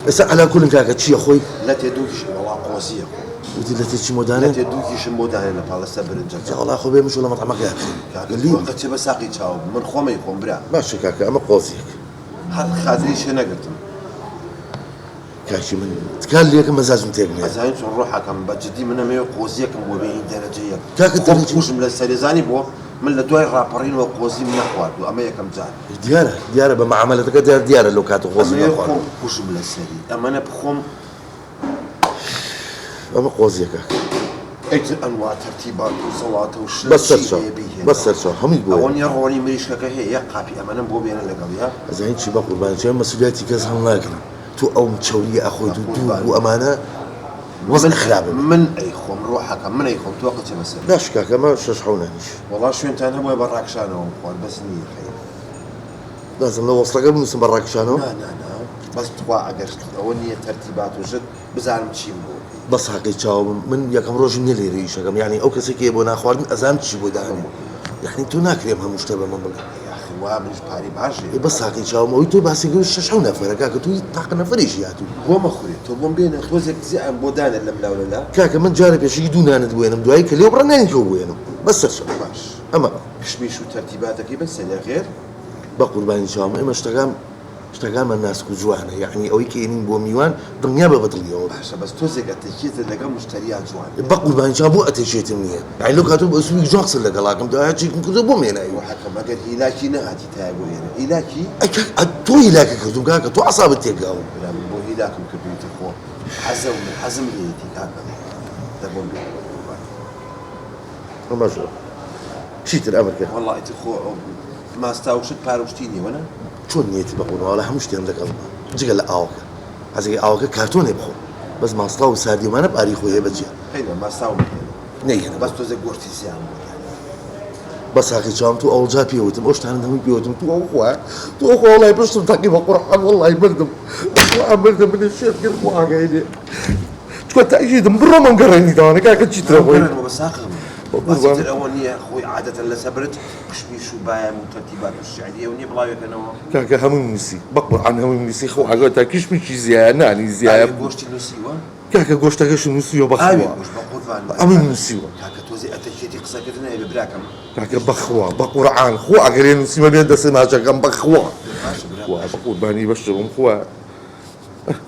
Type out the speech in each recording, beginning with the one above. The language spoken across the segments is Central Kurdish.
ئێستا عەلا کولن کاکە چییە خۆی؟ لەتێ دووکیش وەڵا قۆزییە خۆ. وتی لەتێ چی بۆ دانێ؟ لەتێ دووکیشم بۆ دانێ لە پاڵ لەسەر برنجەکە. جا وەڵا خۆ بێ مشۆ لە مەتعەمەکەیا بخەوی. کاکە تۆ قەت چ بە ساقی چاو بم من خۆم ئەیخۆم برا. باشە کاکە ئەمە قۆزییەک. هەر خاتری چێ نەگرتم. کاکی من تکات لێکەم مەزاجم تێک نەیە. ئەزانی چۆن ڕۆحەکەم بە جدی من ئەمەوێ قۆزیەکم بۆ بێنی دەرەجە یەک. کاکە خۆم دەرەجە. کوژم لە سەرێ زانی بۆ؟ من لە دوای ڕاپەڕینەوە قۆزیم نەخواردوە ئەمە یەکەم جار. دیارە دیارە بە مەعامەلەتەکە دیار دیارە لەو کاتە قۆزی ئەمەوێ نەخواردوە. خۆم بکوژم لە سەری ئەمەنە بخۆم. ئەمە قۆزیە کاکە. ئیتر ئەنوا تەرتیبات و سەڵاتە و شت بەس چی سەرچاو هەیە بەس بیهێنەوە. سەرچاو هەمووی بۆ ئەوە هێنە. نیە ڕۆنی مریشکەکە هەیە یەک قاپی ئەمەنەم بۆ بێنە لەگەڵیا. ئەزانی چی بەقوربانی چ مەسولیاتی کەس هەڵناگرم تۆ ئەو چەوریە ئەخۆیت و دووگ و بەقوربان ئەمانە وەزع من خراپە بێ. من ئەیخۆم ڕۆحەکەم من ئەیخۆم تۆ قەچە بەسەر. باش کاکە ئەمە شەش حەونانیش. وەڵا شوێنتان هەبوایە بە ڕاکشانەوەم خوارد بەس نییە حەیف. نازم لە وەسڵەکە بنووسم بە ڕاکشانەوە؟ نا نا نا بەس تخوا ئەگەر ئەوە نییە تەرتیبات و شت بزانم چیم بۆ بکەی. بەس حەقی چاوم من یەکەم ڕۆژم نیە لێرە ئیشەکەم یانی ئەو کەسەی کە بۆ نانخواردن ئەزانم چی بۆ دانێ یانی تۆ ناکرێ ئەم هەموو شتە بە من بڵێ. ئەی ئاخر وا منیش پارەی باش ئەی لێرە بەس حەقی چاوم ئەوەی تۆ باسی کردی شەش حەو نەفەرە کاکە تۆ هیچ تاقە نەفەرێکی هاتووی. بۆ مەخورێ تۆ بۆم بێنە تۆزێک زیان بۆ دانێ لەم لاو لەولا. کاکە من جارێ پێشەکی دوو نانت بۆ هێنم دوایی کە لێو بڕا نانی تۆ بۆ هێنم بەس سەرچاو باش ئەمە. کشمیش و تەرتیباتەکەی بەسە لە غێر. بەقوربانی چاوم ئێمە شتەکان شتەکانمان ناسک و جوانە یەعنی ئەوەی کە ئێنین بۆ میوان دڵنیا بە بەدڵیەوە بێ. باشە بەس تۆزێک ئەتەکیەتت لەگەڵ مشتەریا جوان بێ. بەقوربانی چاوم بۆ ئەتەکیەتم نیە یەعنی لەو کاتەوە بە ئسلوبێکی جوان قسەت لەگەڵا کەم دوای هەرچیکم کردوە بۆم هێناوی. ڕۆحەکەم ئەگەر هیلاکی نەهاتی تایە بۆ ئێرە هیلاکی. ئەی کاک تۆ هیلاکە کردوم کاکە تۆ عەسابت تێکداوم. برا من بۆ هیلاکم کردویتە خۆ حەزەو من حەزم لێیەتی کاکە دە بۆم بێنە بەقوربان. ئەمەش چیتر ئەمر کە. وەڵا ئیتر خۆ ماستاو شت پارەو شتی نیە وەنا؟ چۆن نیەتی بەقوربان وەڵا هەموو شتێم لەگەڵمە جگە لە ئاوەکە حەزەکەی ئاوەکە کارتۆنێ بخۆ بەس ماستاو و ساردی ومانە پارەی خۆی هەیە بەجیا. هەینا ماستاوم بهێنە نەیهێنم. بەس تۆزێک گۆشتی زیان بۆ دانێ. بەس هاقی چاوم تۆ ئەوڵ جار پێ وتم ئەو شتانەت هەمووی پێ وتم تۆ ئەو خوا تۆ ئەو خوا وەڵای پشتم تەقی بە قورعان وەڵای مردم بەقورعان مردم منی شێت کرد خوا ئاگای لێ چکە تاکیدم بڕۆ مەم گەڕێنیتەوانە کاکە چیترە خۆی گەڕێنەوە بە ساقم بەقوربان. بەس ئیتر ئەوە نییە خۆی عادەتەن لەسەر برنج کشمیش و بایەم و تەرتیبات و شیعریە و نیە بڵاوێکەنەوە. کاکە هەمووی نووسی بەقورعان هەمووی نووسی خوا ئاگای تا کشمیشی زیایە نانی زیایە. ئاوی گۆشتی نووسیوە؟ کاکە گۆشتەکەشم نووسیوە بەخوا. ئاوی گۆشت بەقوربان هەمووی نووسیوە. کاکە تۆزێ ئەتەکێتی قسەکردن هەیە بێ براکەم. کاکە بەخوا بەقورعان خوا ئەگەر لێ نووسیمە بێ دەستێ ماچەکەم بەخوا. باشە برا خوا باشە. بەقوربانی بەشتبم خوا.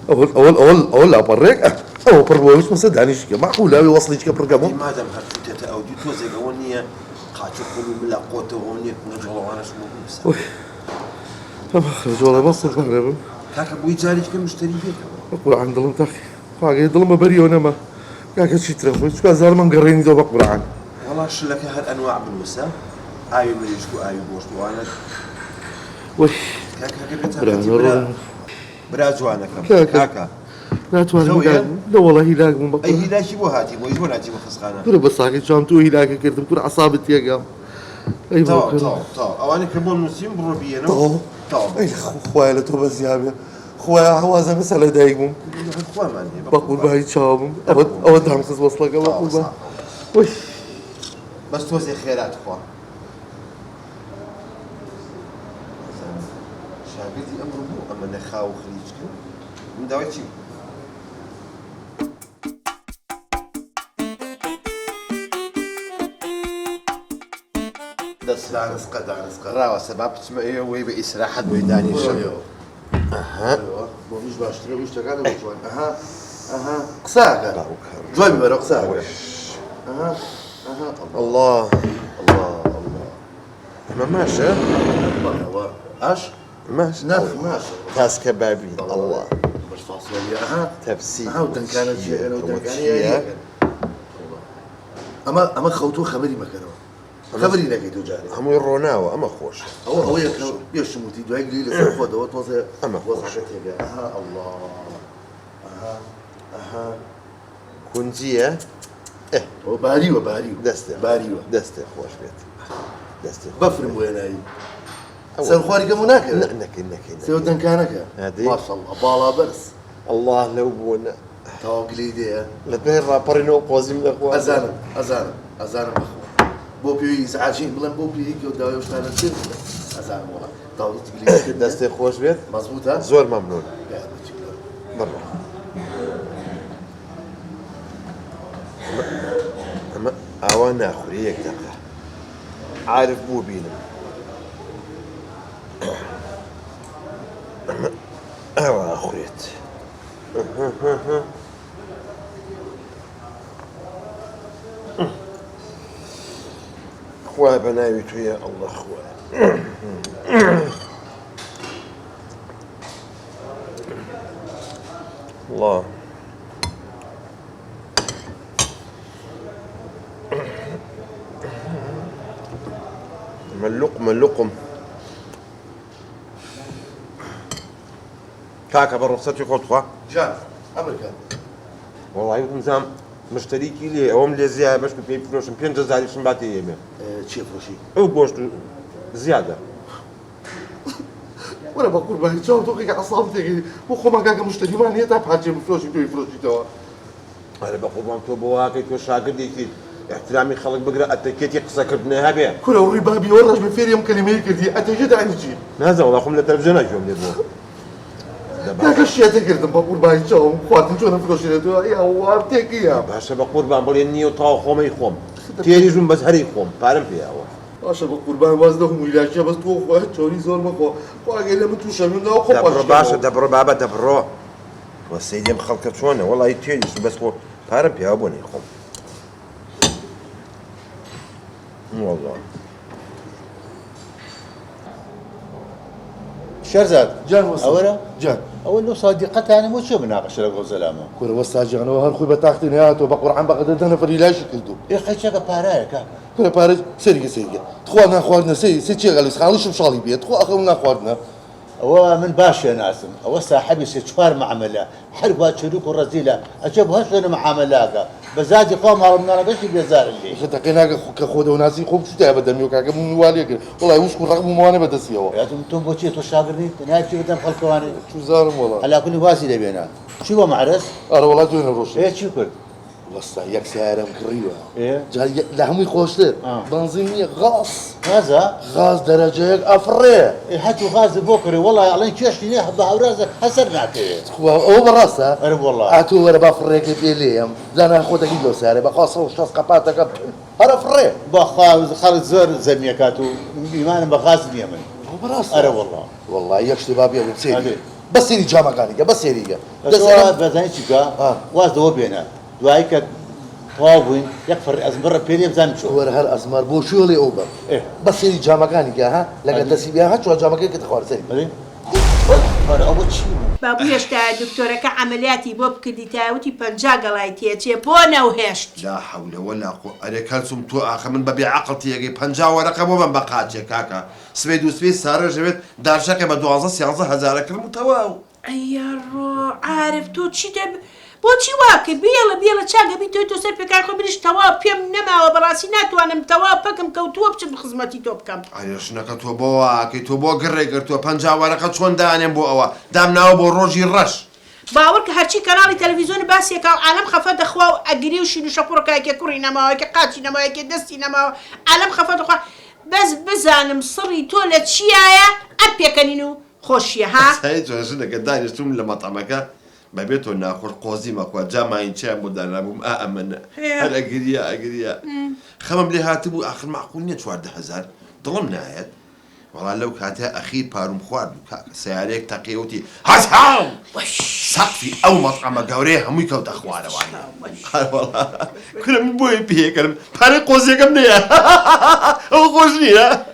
ئەوە ئەوە ئەوە ئەوە لاپەڕێک ئەوە پڕ بووە ویستم سەر دانیشتکە مەعقولە ئەوێ وەسڵیچکە پڕ کەمەوە. ئەی مادام هەر چوویتەتە ئەودیو تۆزێک ئەوە نییە قاچ و قول و ملە قۆتەوە ئەوە نییە کونە جۆڵەوانەش بۆ بنووسە. ئۆی ئەمە خەجۆڵە بەس قوربانە بم. کاکە بۆی جارێکی کە مشتەری بێتەوە. بە قورعان دڵم تەقی خواگەی دڵم بە بەریەوە نەما کاکە چیترە خۆی چکا زارمم گەڕێنیتەوە بە قورعان. وەڵا شلەکە هەر ئەنواع بنووسە ئاوی مریشک و ئاوی گۆشت و ئەوانە. وەی کاکە ئەگەر بێتاقەتی برا برا برا جوانەکەم کاکە کاکە ناتوانم خەویە؟ هیلاک بووم نەوەڵا هیلاک بووم بە ئەی قورعان. هیلاکی بۆ هاتی بۆ هیچ بۆ ناچی بۆ خەستخانە؟ کورە بە ساغی چاوم تۆ هیلاکە کردم کورە عەسابت تێگام ئەی تەواو باوکە تەواو تەواو ئەوانەی کە بۆم نووسیم بڕۆ بیێنەوە تەواو تەواو ئەی خوایە لە تۆ بەزیا بێ خوایە وازم مەسە لە دایک بووم هەر خوامان هەیە بە بە قوربان قوربانی چاوم دە ئەوە قوربان ئەوە دامخست وەسڵەکە بە تەواو قوربان ساغ وەی بەس تۆزێ خێرا تخوا. نازانم شاگردی ئەمڕۆ بۆ ئەمەنە خاو و خلیچکن من داوای چیم کردووە؟ دەست دانسقە دانسقە ڕاوەستە با بچمە ئێوە وەی بە ئیسراحەت بۆی دانیشم. ئەها بۆ منیش باشترە بۆ شتەکانم بۆ جوان ئەها ئەها قسە ئەکا باوکم جوابی بەرەوە قسە ئەکا وەش ئەها ئەها اللە اللە اللە ئەمە ماشە؟ بەڵێ ئەوە ئاش ماش ناخ ماشە تاس کەبابی اللە بەش فاسۆلیە ئەها تەپسی ئەها و دەنکانە چییە چییە ئەو ئەوە دەنکانە چییە؟ یاریەکەن ئەمە ئەمە خەوتوو خەبەری مەکەرەوە خەبەری نەکەی تۆ جارێ هەمووی ڕۆناوە ئەمە خۆشە ئەوە ئەوەیە کە پێشم وتی دوای گلی لەسەر خۆتەوە تۆزێ ئەمە خۆشە وەزعەکە تێکە ئەها ئەڵڵا ئەها ئەها کونجییە ئێ ئەوە باریوە باریوە دەستێ باریوە دەستێ خۆش بێت دەستێ خۆش بەفرم بێت بۆ هێنایی ئەوە سەرخواری کەم و ناکەوێت نەکەی نەکەی سێو نەکەی دەنکانەکە هادی ماشەڵڵا باڵا بەرز ئەڵڵا لەو بۆنە تەواو گلەی دێیە لە دوای ڕاپەڕینەوە قۆزیم نەخواردووە. ئەزانم ئەزانم ئەزانم بەخوا بۆ پێی ئیزعاجین بڵێم بۆ پێی کە داوای ئەو شتانە کرد ئەزانم وەڵا تەواو هیچ گلەیی تر نییە دەستێ خۆش بێت مەزبووتە زۆر مەمنون. یارمەتی بکە. بڕۆ ئەمە ئاوا ناخورێ یەک دەقە عارف بوو بینم ئەمە ئاوا ئەخورێت خوایە بە ناوی تۆ یا اللە خوایە اللە ئەمە لوقمە لوقم کاکە بە ڕوخسەتی خۆت خوا جان ئەمرکە وەڵی وتم زام مشتەریکی لێ ئەوم لێ زیایە بەش پێی فرۆشم پێنج هەزاریشم باتێ یەمێ چی فرۆشی ئەو گۆشت و زیادە وەرە بە قوربانی چاو تۆ کە عەساب تێکی بۆ خۆمان کاکە مشتەریمان هەیە تا پارچێ بفرۆشی تۆی فرۆشیتەوە ئەرێ بە قوربان تۆ بۆ واکەی تۆ شاگردێکی احترامی خەڵک بگرە ئەتەکێتی قسەکردنە هەبێ. کورە ڕووی بابی ئەوە ڕەش بێ فێری ئەم کەلیمەیە کردی ئەتەکێت یانی چی؟ نازانم وەڵا خۆم لە تەلەفزیۆنا گوێم لێ بووە. کاکە شێتە کردم بە قوربانی چاوم خواردن چۆنە فرۆشێتەوە یا وام تێکیە. باشە بە قوربان بڵێ نییە و تاو خۆمەی خۆم تێریش بووم بەس هەرەی خۆم پارەم پێ ئەوە. باشە بە قوربان واز لەو مویلاکیە بەس تۆ خۆ چۆری زۆر مەخۆ خۆ ئەگەر لە من تووشە من ناو خۆ دەبڕۆ باشە دەبڕۆ بابە دەبڕۆ. وە سەیری ئەم خەڵکە چۆنە وەڵی تێریش بەس خۆ پارەم پێ بۆ نەیخۆم وەڵا. شێرزاد جان وەستا ئەوەرە جان ئەوە لەو سا دیقەتانە بۆ چیە مناقەشە لەگەڵ زەلامە کورە وەستا جانەوە هەر خۆی بە تاختی نەهاتەوە بە قورعان بە قەدەر دە نەفەری لاشی کردو ئێ قەیچەکە پارایە کاکە کورە پارە سەیرکە سەیرکە تخوا نان خواردنە سەیر سەیر چیە غەلیس خاڵی شمشاڵی پێیە تخوا ئەخە ئەو نان خواردنە ئەوە من باش ئەناسم ئەوە ساحەبی سێ چوار مەعمەلە هەر وا چروک و ڕەزیلە ئەچێ بۆ هەر شوێنە معامەلە ئەکا بە زاتی خوا ماڵ و مناڵەکەشی بێزارن لێی. ئیخە تەقێ ناکە خۆ کە خۆت ئەوناسی خۆ بچوتایە بە دەمیەوە کاکە من وا لێ کرد وەڵای وشک و ڕەق بووم ئەوانە بە دەستیەوە. یاتم تۆم بۆ چیە تۆ شاگرد نیت نای بچی بەدەم خەڵکەوانێ. چوزانم وەڵا. عەلا کولی وازی لێ بێنە. چی بۆ مەعرەز؟ ئەرە وەڵا دوێنێ ڕۆشتم. ئێ چی کرد؟ وەستا یەک سەیارەم کڕیوە جا لە هەمووی خۆشتر بەنزین نییە غاز غازە غاز دەرەجە یەک ئەفڕێ هەتوو غاز بۆ کڕی وەڵا ئەڵێن کێشتی نییە بە هەورازە هەسەر ناکەوێ خوا ئەوە بەڕاستە ئەرە وەڵا ئاتۆ وەرە با فڕێکە پێ لێیەم زانا خۆتەکی لەو سەیارە بەخوا 160 قەپاتەکە هەر ئەفڕێ بەخوا خەڵک زۆر زەمیەکات و ئیمانم بە غاز نییە من ئەوە بەڕاستە ئەرە وەڵا وەڵا یەک شتێ با بێڵم سەیری ئەرێ بەس سەیری جامەکانی کە بەس سەیری کە ئەتۆ بەزانی چی بکە واز لەوە بێنە دوایی کە تەواو بووین یەک فڕی ئەزمڕە پێ لێ بزانم چۆن. وەرە هەر ئەزمەر بۆ کوێ ئەڵێ ئەو بەر بەس سەیری جامەکانی کە ها لەگەر دەستی بێ ها چوار جامەکەی کردە خوار سەیری. ئەرێ ئەرێ ئەوە چی بوو. بابو هێشتا دکتۆرەکە عەمەلیاتی بۆ بکردیتایە وتی 50 گەڵای تێچێ بۆ نەوهێشت. لا حول ولا قوە ئەرێ کەلسوم تۆ ئاخە من بە بێ عەقڵ تێگەی 50 وەرەقە بۆ بەم بە قاچێ کاکە سبەی دوو سبەی سارێژ ئەوێت دارشەقێ بە دوانزە سیانزە هەزارە کڕم و تەواو. ئەیەڕۆ عارف تۆ چیتە بۆچی واکەی بێڵە بێڵە چاک ئەبی تۆی تۆ سەر پێکار خۆی منیش تەواو پێم نەماوە بەڕاستی ناتوانم تەواو پەکم کەوتووە بچم خزمەتی تۆ بکەم. ئەرێ ژنەکە تۆ بۆ واکەی تۆ بۆ گڕێ گرتووە 50 وەرەقە چۆن دانێم بۆ ئەوە دامناوە بۆ ڕۆژی ڕەش. باوەڕ کە هەرچی کەناڵی تەلەفیزۆنی باسی ئەکا و عالەم خەفەت دەخوا و ئەگری و شین و شەپوڕ ئەکا یەکێ کوڕی نەماوە یەکێ قاچی نەماوە یەکێ دەستی نەماوە عالەم خەفەت دەخوا بەس بزانم سڕی تۆ لە چیایە ئەم پێکەنین و خۆشیە ها. ئەزانی چۆن ژنەکە دانیشتووم لە مەتعەمەکە بەبێ تۆ ناخۆش قۆزی مەخوا جا ماین چایان بۆ دانابووم ئا ئەمەنە هەر ئەگریا ئەگریا خەمم لێ هاتبوو ئاخر مەعقول نیە 14 هەزار دڵم نایەت وەڵا لەو کاتە ئەخیر پاروم خوارد بوو کاکە سەیارەیەک تەقی وتی هەزهاو سەقفی ئەو مەتعەمە گەورەیە هەمووی کەوتە خوارەوە وەڵا کورە من بۆیە پێکەنم پارەی قۆزیەکەم نەیە ئەوە خۆش نییە.